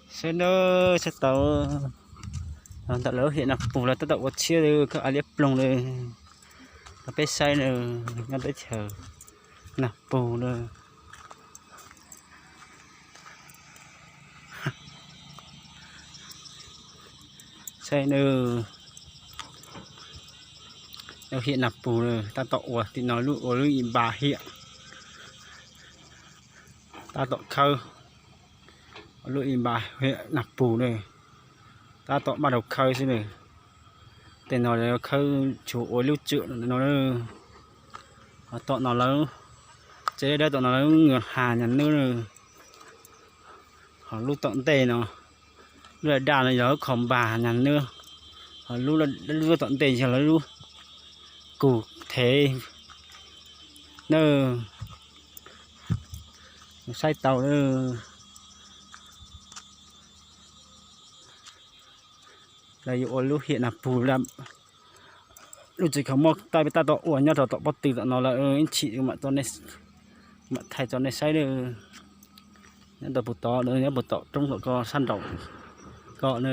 Saib na, saib tau ntawm lawv hiam Nas Pus lawv tab tom ua tshiab li, koj av liab ploog li. Rau peb saib na, nyob teb chaws Nas Pus na. Saib na, lub hiam Nas Pus na, tab tom ua tim no lub, ua lub ib npas hiam, tab tom khawb. Lub ib npas hiam Nas Pus na, tab tom npaj rau khawb xwb na. Tej no lawv khawb tsuas ua lub tswm no. Ho tom no lawv, tsev dawb tom no lawv nyuam has nyas nwb na. Ho lub tom ntej no, lub daj daj no yog lub kho npas nyas nwb. Ho lub, lub tom ntej yog lawv lub kug thev na. Saib tau, lawv yuav ua lub hiam Nas Pus. Lub tsev kho mob tab peb tab tom ua nyob rau tom pob tw tom no lawm, ib chim mam thaij tso nej saib na. Nyob rau puag tod, nyob puag tom roob tom ko sab nraum ko na.